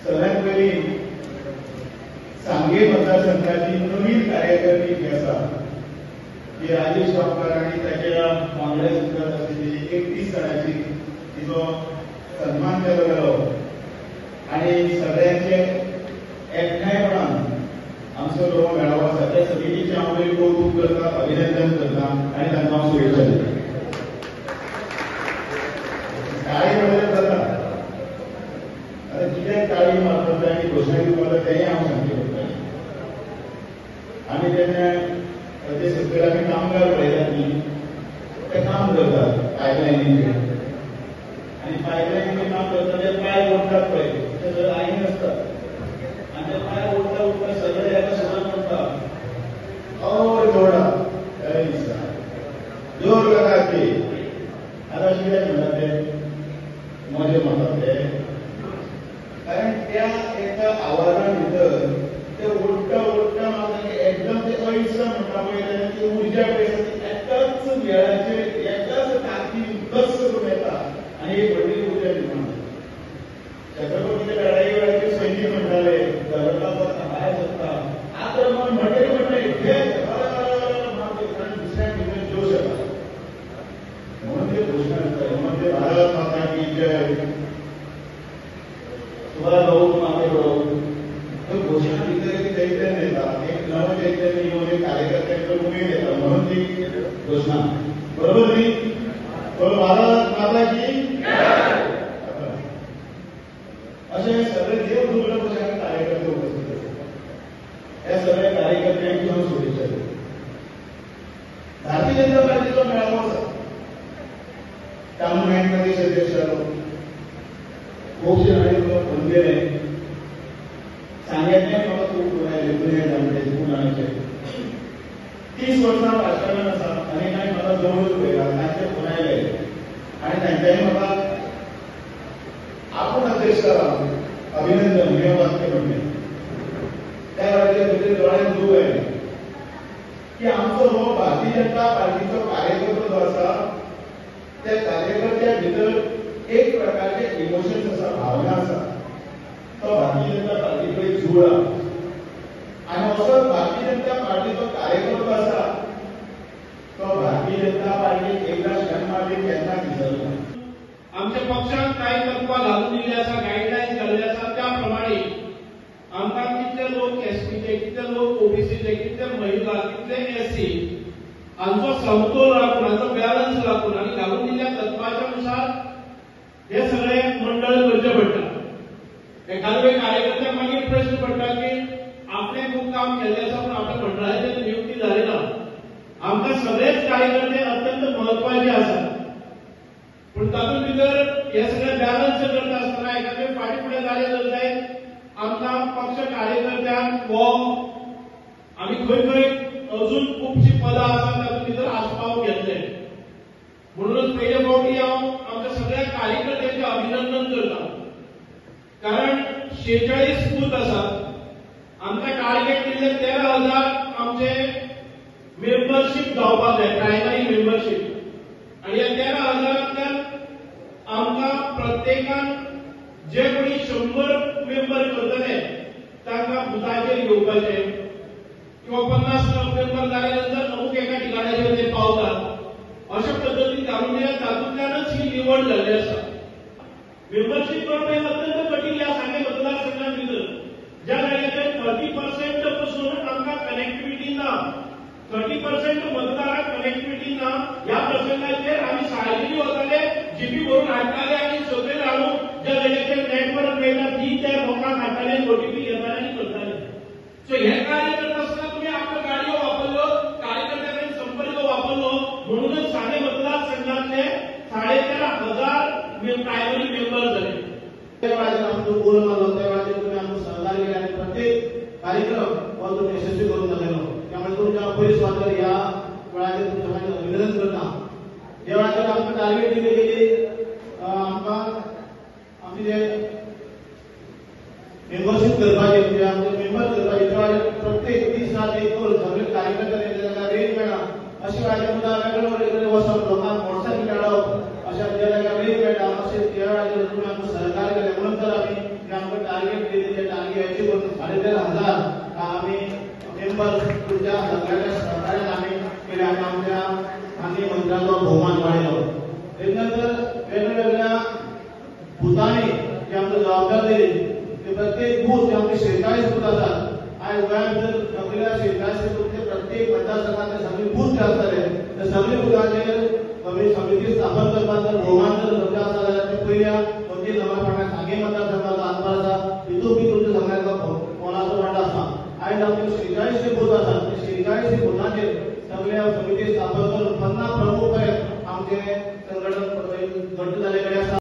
सगळ्यात पयलीं सांगे मतदारसंघाची नवीन कार्यकारिणी जी आसा ती राजेश गांवकार आनी ताच्या वांगड्या सुद्दां आशिल्ली 31 जाणांची तिचो सन्मान केलो गेलो आनी सगळ्यांचे एकठांयपणान आमचो जो मेळावो आसा त्या समितीचें हांव पयलीं कौतूक करता, अभिनंदन करता आनी तांकां हांव शुभेच्छा दिता. टाळी म्हणल्यार जाता, आतां कित्याक टाळी मारतात आनी घोशणा दिवपाक जाय तेंय हांव सांगचें पडटलें. आमी तेन्ना ते सकयल आमी कामगार पळयतात न्ही, ते काम करतात पायपलायनीचेर आनी पायपलायनीचेर काम करता ते पायप ओडटात पळय, ते सगळे लायनी आसतात आनी ते पायप ओडटा ओडटा सगळे एका सुरान म्हणटा और थोडा दिसता जोर लगा के. आतां अशें कित्याक म्हणटात ते मजे म्हणटात ते, कारण त्या एका आवाजा भितर ते ओडटा ओडटा मागीर एकदम ते अहिंसा म्हणटा पळय तेन्ना ती उर्जा पळय आसा ती एकाच वेळाचेर एकाच ताकदीन कस करून येता आनी एक व्हडली उर्जा निर्माण जाता. छत्रपतीच्या लढाई वेळाचेर सैनीक म्हणटाले झगडपाक वता भायर सरता आक्रमण म्हणटरी म्हणटरी कारण दुसऱ्या भितर जोश येता म्हणून ते घोशणा दिता, म्हणून ते भारत माता की जय, सुभाष भाऊ मागे भाऊ, तर घोशणा भितर एक चैतन्य येता, एक नवं चैतन्य येवन एक कार्यकर्त्यांकडे उमेद येता म्हणून ती घोशणा, बरोबर न्ही? भारत माता की अशे सगळे देव दुर्लभ अशे कार्यकर्ते उपस्थित आसात. ह्या सगळ्या कार्यकर्त्यांक हांव शुभेच्छा दिता. भारतीय जनता पार्टीचो मेळावो आसा, टाउन नायक प्रदेश अध्यक्ष जालो, खुबशे जाणांनी म्हाका फोन केले, सांग्यांतल्यान म्हाका खूब फोन आयले, जुन्या जाणटे खूब जाणांचे. 30 वर्सां राजकारणान आसा आनी कांय म्हाका जवळूच पळयला, तांचे फोन आयले आनी तांच्यांनी म्हाका आपूण अध्यक्ष जाला अभिनंदन हें वाक्य म्हणलें. त्या वेळाचेर म्हज्या दोळ्यांत दूख आयलें की आमचो हो भारतीय जनता पार्टीचो कार्यकर्तो जो आसा त्या कार्यकर्त्या भितर एक प्रकारचे इमोशन्स आसा, भावना आसा, तो भारतीय जनता पार्टी कडेन जुळा आनी असो भारतीय जनता पार्टीचो कार्यकर्तो आसा तो भारतीय जनता पार्टीक एकदां शेण मारली केन्ना दिसना. आमच्या पक्षान कांय तत्वां घालून दिल्ली आसा, गायडलायन्स घाल्ले आसा, त्या प्रमाणे आमकां कितले लोक एसटीचे, कितले लोक ओबीसीचे, कितले महिला, कितले एससी हांचो समतोल राखून, हांचो बॅलन्स राखून आनी घालून दिल्ल्या तत्वाच्या नुसार हे सगळे मंडळ करचें पडटा. एखाद्या कार्यकर्त्याक मागीर प्रश्न पडटा की आपणें खूब काम केल्लें आसा पूण आपल्या मंडळाचेर नियुक्ती जाली ना. आमकां सगळेच कार्यकर्ते अत्यंत म्हत्वाचे आसात पूण तातूंत भितर हे सगळे बॅलन्स करता आसतना एखाद्या फाटीं फुडें जालें जर जायत आमकां पक्ष कार्यकर्त्यांक हो आमी खंय खंय अजून खुबशीं पदां आसा तातूंत भितर आस्पाव घेतले. म्हणूनच पयले फावटी हांव आमच्या सगळ्या कार्यकर्त्यांचें अभिनंदन करता, कारण 46 बूथ आसात, आमकां टार्गेट दिल्ले 13,000 आमचे मेंबरशीप जावपाक जाय, प्रायमरी मेंबरशीप, आनी ह्या 13,000 आमकां प्रत्येकान जे कोणी 100 मेंबर करतले तांकां बुथाचेर घेवपाचे किंवा 50 मेंबर जाले नंतर अमूक एका ठिकाणाचेर ते पावतात अशा पद्दतीन घालून दिल्या, तातूंतल्यानच ही निवड जाल्ली आसा. मेंबरशीप करप हें अत्यंत कठीण ह्या सांगें मतदारसंघात भितर, ज्या जाग्याचेर 30% पसून आमकां कनेक्टिविटी ना, 30% मतदारांक कनेक्टिविटी ना, ह्या प्रसंगाचेर आमी सायकली वताले, जीपी भरून हाडटाले आनी सकयल हाडून ज्या जाग्याचेर नेटवर्क मेळटा ती त्या लोकांक हाडटाले, ओटीपी घेताले आनी करताले. सो हें कार्य करता आसतना तुमी आपल्यो गाडयो वापरल्यो, कार्यकर्त्या कडेन संपर्क वापरलो, म्हणूनच सांगें मतदारसंघातले 13,500 प्रायमरी मेंबर जाले. त्या वेळाचेर आमचो गोल मारलो, त्या वेळाचेर तुमी आमकां सहकार्य केलें आनी प्रत्येक कार्यक्रम हो तुमी यशस्वी करून दाखयलो. त्यामुळे तुमच्या पयली सुवातेर ह्या वेळाचेर तुमच्या खातीर अभिनंदन करता. ह्या वेळाचेर आमकां टार्गेट दिली गेली, आमकां आमचे जे मेंबरशीप करपाचे म्हणजे आमचे मेंबर करपाचे त्या वेळाचेर प्रत्येक 30 रात एक करून सगळे कार्यकर्ते तांकां रेंज मेळना अशे वेळाचेर सुद्दां वेगळे वेगळे वचप लोकांक मोटरसायकल मेळप अशा ज्या जाग्यार रेंज मेळटा अशें त्या वेळाचेर तुमी आमकां सहकार्य केलें म्हणून तर आमी आमकां टार्गेट दिली. आयज आमचे 46 जे बूथ आसात ते 46 बुथांचेर सगळ्या समिती स्थापन करून 50 प्रमुख पर्यंत आमचे संघटन घट्ट जाल्ले कडेन आसा.